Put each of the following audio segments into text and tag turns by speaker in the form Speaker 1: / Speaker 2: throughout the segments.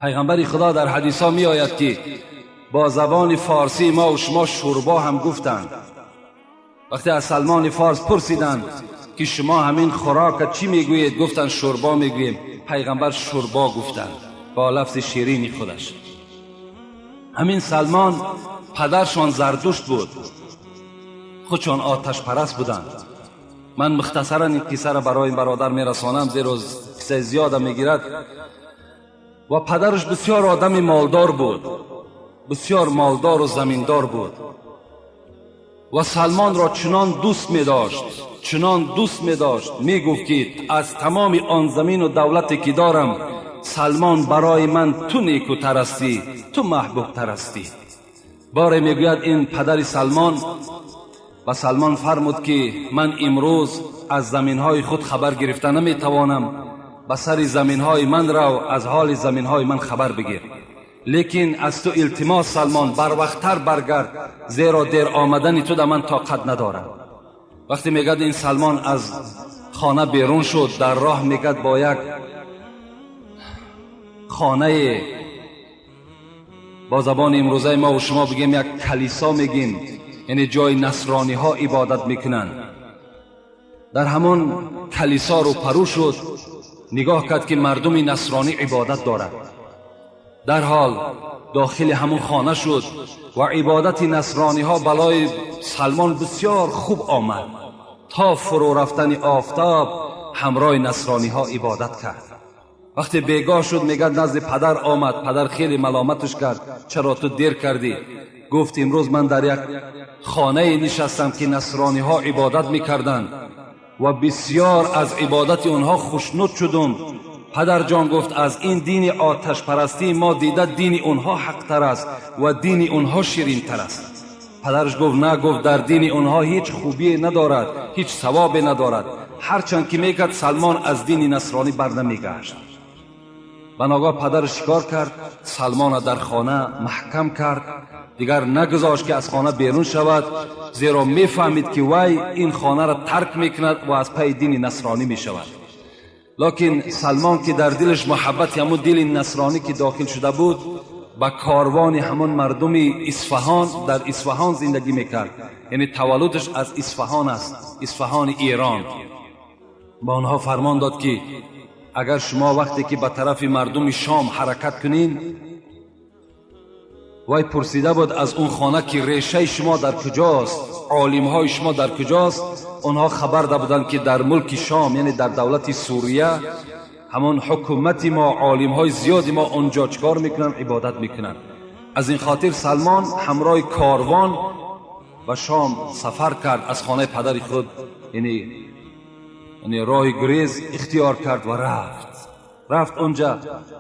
Speaker 1: پیغمبر خدا در حدیث ها می آید که با زبان فارسی ما و شما شوربا هم گفتند. وقتی از سلمان فارس پرسیدند که شما همین خوراک چی میگویید، گفتند شوربا میگوییم. پیغمبر شوربا گفتند با لفظ شیرین خودش. همین سلمان پدرشان زردشت بود، خودشان آتش پرست بودند. من مختصرا این قصه را برای این برادر میرسانم، زیرا قصه زیاده میگیرد. و پدرش بسیار آدم مالدار بود، بسیار مالدار و زمیندار بود و سلمان را چنان دوست می داشت، چنان دوست می داشت، می گفت که از تمام آن زمین و دولتی که دارم، سلمان برای من تو نیکوتر هستی، تو محبوب تر هستی. باره میگوید این پدر سلمان و سلمان فرمود که من امروز از زمین های خود خبر گرفته نمی توانم، به سر زمین های من رو، از حال زمین های من خبر بگیر، لیکن از تو التماس سلمان، بر وقتتر برگرد، زیرا دیر آمدن تو در من طاقت ندارم. وقتی میگد این سلمان از خانه بیرون شد، در راه میگد با یک خانه، با زبان امروزه ما و شما بگیم یک کلیسا میگیم، یعنی جای نصرانی ها عبادت میکنند، در همان کلیسا رو پرو شد. نگاه کرد که مردم نصرانی عبادت دارد. در حال داخل همون خانه شد و عبادت نصرانی ها برای سلمان بسیار خوب آمد. تا فرو رفتن آفتاب همراه نصرانی ها عبادت کرد. وقتی بیگاه شد، میگد نزد پدر آمد. پدر خیلی ملامتش کرد، چرا تو دیر کردی؟ گفت امروز من در یک خانه نشستم که نصرانی ها عبادت میکردند و بسیار از عبادت آنها خوشنود شدم. پدر جان، گفت، از این دین آتش پرستی ما دیده دین اونها حق تر است و دین اونها شیرین تر است. پدرش گفت نه، گفت در دین اونها هیچ خوبی ندارد، هیچ ثوابی ندارد. هرچند که میکرد، سلمان از دین نصرانی بر نمیگشت. بناگاه پدرش چیکار کرد؟ سلمان در خانه محکم کرد، دیگر نگذاشت که از خانه بیرون شود، زیرا میفهمید که وی این خانه را ترک میکند و از پی دین نصرانی میشود. لکن سلمان که در دلش محبت همون دل نصرانی که داخل شده بود، به کاروان همون مردم اصفهان، در اصفهان زندگی میکرد، یعنی تولدش از اصفهان است، اصفهان ایران، با آنها فرمان داد که اگر شما وقتی که به طرف مردم شام حرکت کنین، وی پرسیده بود از اون خانه که ریشه شما در کجاست، عالم های شما در کجاست؟ آنها خبر داده بودند که در ملک شام، یعنی در دولت سوریه، همون حکومت ما، عالم های زیادی ما اونجا چکار میکنن؟ عبادت میکنن. از این خاطر سلمان همراه کاروان به شام سفر کرد. از خانه پدر خود یعنی راه گریز اختیار کرد و رفت. رفت اونجا،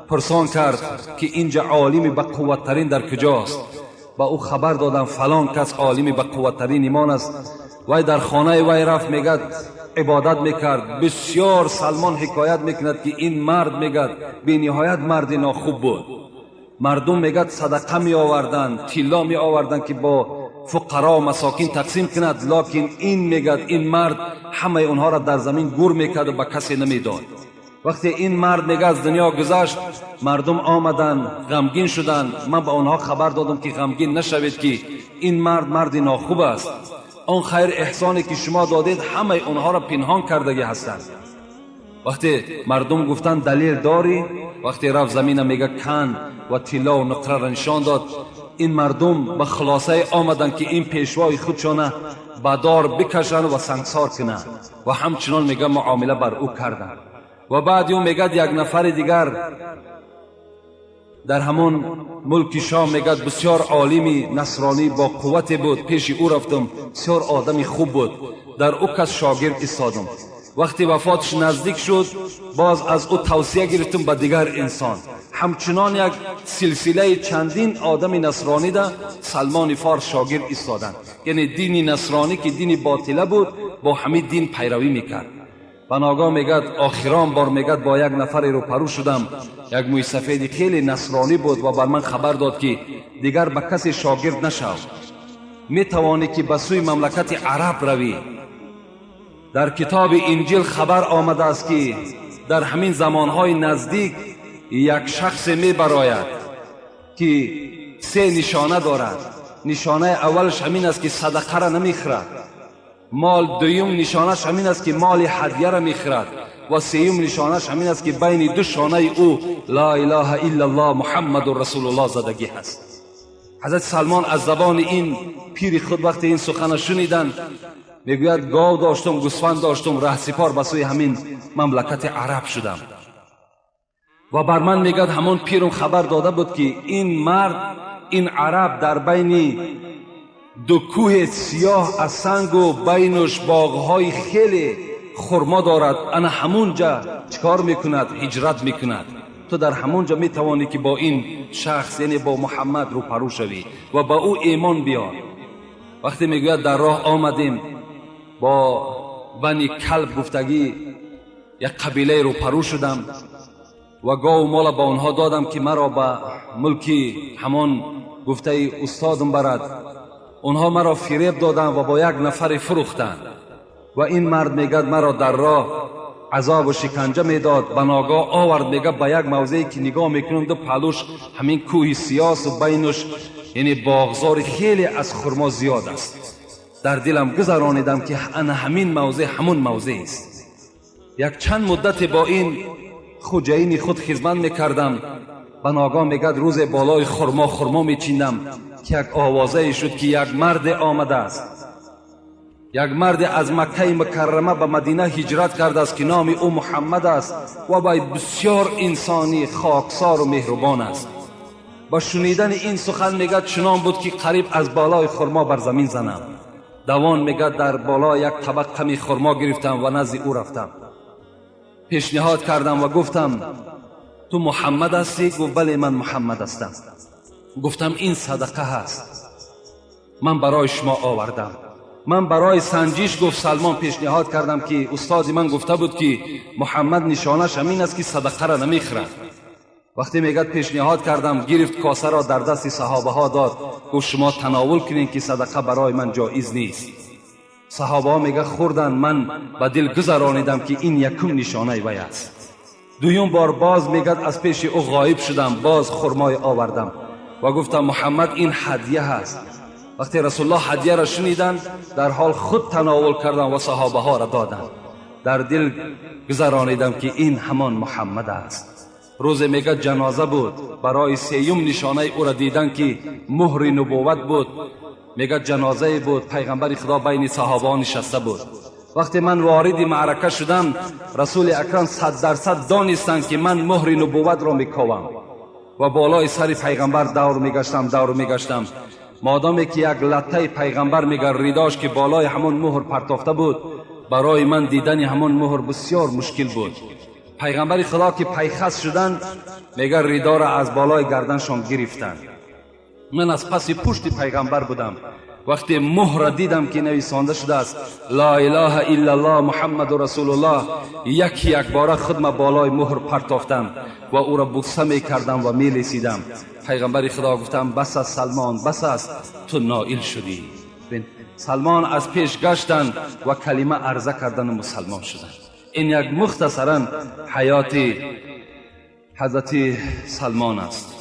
Speaker 1: پرسان کرد که اینجا عالمی به قوتترین در کجاست؟ با او خبر دادن فلان کس عالمی به قوتترین ایمان است. وی در خانه وی رفت، میگد عبادت میکرد بسیار. سلمان حکایت میکند که این مرد، میگد، بی نهایت مرد ناخوب بود. مردم، میگد، صدقه می آوردن، طلا می آوردن که با فقرا و مساکین تقسیم کند، لکن این، میگد، این مرد همه اونها را در زمین گور میکرد و به کسی نمیداد. وقتی این مرد، میگه، از دنیا گذشت، مردم آمدن غمگین شدند. من به آنها خبر دادم که غمگین نشوید که این مرد مرد ناخوب است. آن خیر احسانی که شما دادید، همه اونها را پنهان کردگی هستند. وقتی مردم گفتند دلیل داری؟ وقتی رفت زمین، میگه، کند و طلا و نقره را نشان داد. این مردم به خلاصه آمدند که این پیشوای خودشانه به دار بکشند و سنگسار کنند و همچنان، میگه، معامله بر او کردند. و بعد او، میگد، یک نفر دیگر در همون ملک شام، میگد، بسیار عالمی نصرانی با قوت بود. پیش او رفتم، بسیار آدمی خوب بود، در او کس شاگرد ایستادم. وقتی وفاتش نزدیک شد، باز از او توصیه گرفتم به دیگر انسان. همچنان یک سلسله چندین آدم نصرانی ده سلمان فارس شاگرد ایستادند. یعنی دین نصرانی که دین باطله بود، با همین دین پیروی میکرد. بناگاه، میگد، آخران بار، میگد، با یک نفر رو پرو شدم، یک موی سفید خیلی نصرانی بود و بر من خبر داد که دیگر به کسی شاگرد نشو، میتوانی که به سوی مملکت عرب روی. در کتاب انجیل خبر آمده است که در همین زمانهای نزدیک як шахсе мебарояд, ки се нишона дорад. Нишонаи аввалаш ҳамин аст, ки садақаро намехӯрад мол, дуюм нишонаш ҳамин аст, ки моли ҳадияро мехӯрад, ва сеюм нишонаш ҳамин аст, ки байни ду шонаи ӯ «Ла илаҳа иллаллоҳ, Муҳаммадун расулуллоҳ» задагӣ ҳаст. Ҳазрати Салмон аз забони ин пири худ вақте ин сухана шуниданд, мегӯяд: гов доштум, гӯсфанд доштум, раҳсипор ба сӯи ҳамин мамлакати араб шудам. Ва бар ман, мегӯяд, ҳамон пирум хабар дода буд, ки ин мард, ин араб, дар байни ду кӯҳи сиёҳ аз сангу байнуш боғҳои хеле хурмо дорад, ана ҳамунҷа чӣ кор мекунад? Ҳиҷрат мекунад. Ту дар ҳамунҷа метавонӣ, ки бо ин шахс, яъне бо Муҳаммад, рӯпарӯ шавӣ ва ба ӯ эмон биёр. Вақте, мегӯяд, дар роҳ омадем, бо Бани Калб гуфтагӣ як қабилае рӯпарӯ шудам ва гову мола ба онҳо додам, ки маро ба мулки ҳамон гуфтаи устодам барад. Онҳо маро фиреб доданд ва бо як нафаре фурӯхтанд. Ва ин мард, мегӯяд, маро дар роҳ азобу шиканҷа медод. Ба ногоҳ овард, мегӯяд, ба як мавзее, ки нигоҳ мекунам, ду паҳлӯш ҳамин кӯҳи сиёсу байнуш, яъне, боғзори хеле аз хурмо зиёд аст. Дар дилам гузаронидам, ки ана ҳамин мавзеъ ҳамун мавзеъ аст. Як чанд муддате бо ин хуҷаини худ хизмат мекардам. Ба ногоҳ, мегӯяд, рӯзе болои хурмо хурмо мечиндам, ки як овозае шуд, ки як марде омадааст, як марде аз Маккаи Мукаррама ба Мадина ҳиҷрат кардааст, ки номи ӯ Муҳаммад аст ва вай бисёр инсони хоксору меҳрубон аст. Ба шунидани ин сухан, мегӯяд, чунон буд, ки қариб аз болои хурмо бар замин занам. Давон, мегӯяд, дар боло як табақ қами хурмо гирифтам ва назди ӯ рафтам, пешниҳод кардам ва гуфтам: «Ту Муҳаммад ҳастӣ?» Гуфт: «Бале, ман Муҳаммад ҳастам». Гуфтам: «Ин садақа ҳаст, ман барои шумо овардам. Ман барои санҷиш, гуфт Салмон, пешниҳод кардам, ки устоди ман гуфта буд, ки Муҳаммад нишонаш ҳамин аст, ки садақаро намехӯрад». Вақте, мегӯяд, пешниҳод кардам, гирифт косаро, дар дасти саҳобаҳо дод, гуфт: «Шумо тановул кунед, ки садақа барои ман ҷоиз нест». Саҳобаҳо, мега, хӯрданд. Ман ба дил гузаронидам, ки ин якум нишонаи вай аст. Дуюм бор боз, мегӯяд, аз пеши ӯ ғоиб шудам, боз хурмое овардам ва гуфтам: «Муҳаммад, ин ҳадя ҳаст». Вақте Расулуллоҳ ҳадияро шуниданд, дар ҳол худ тановул карданд ва саҳобаҳоро доданд. Дар дил гузаронидам, ки ин ҳамон Муҳаммад аст. Рӯзе, мегӯяд, ҷаноза буд. Барои сеюм нишонаи ӯро дидан, ки муҳри нубувват буд, мегӯяд, ҷанозае буд, пайғамбари Худо байни саҳобаҳо нишаста буд. Вақте ман вориди маърака шудам, Расули Акрам 100% донистанд, ки ман муҳри нубувватро мековам, ва болои сари пайғамбар давр мегаштам, давр мегаштам, модоме ки як латтаи пайғамбар, мега, ридош, ки болои ҳамон муҳр партофта буд, барои ман дидани ҳамон муҳр бисёр мушкил буд. Пайғамбари Худо ки пайхас шуданд, мега, ридоро аз болои гарданшон гирифтанд. Ман аз паси пушти пайғамбар будам. Вақте муҳра дидам, ки нависонда шудааст «Ла илаҳа иллаллоҳ, Муҳаммаду расулуллоҳ», яки якбора худма болои муҳр партофтам ва ӯро буса мекардам ва мелесидам. Пайғамбари Худо гуфтам: «Бас аст, Салмон, бас аст, ту ноил шудӣ». Салмон аз пеш гаштанд ва калима арза кардану мусалмон шуданд. Ин як мухтасаран ҳаёти ҳазрати Салмон аст.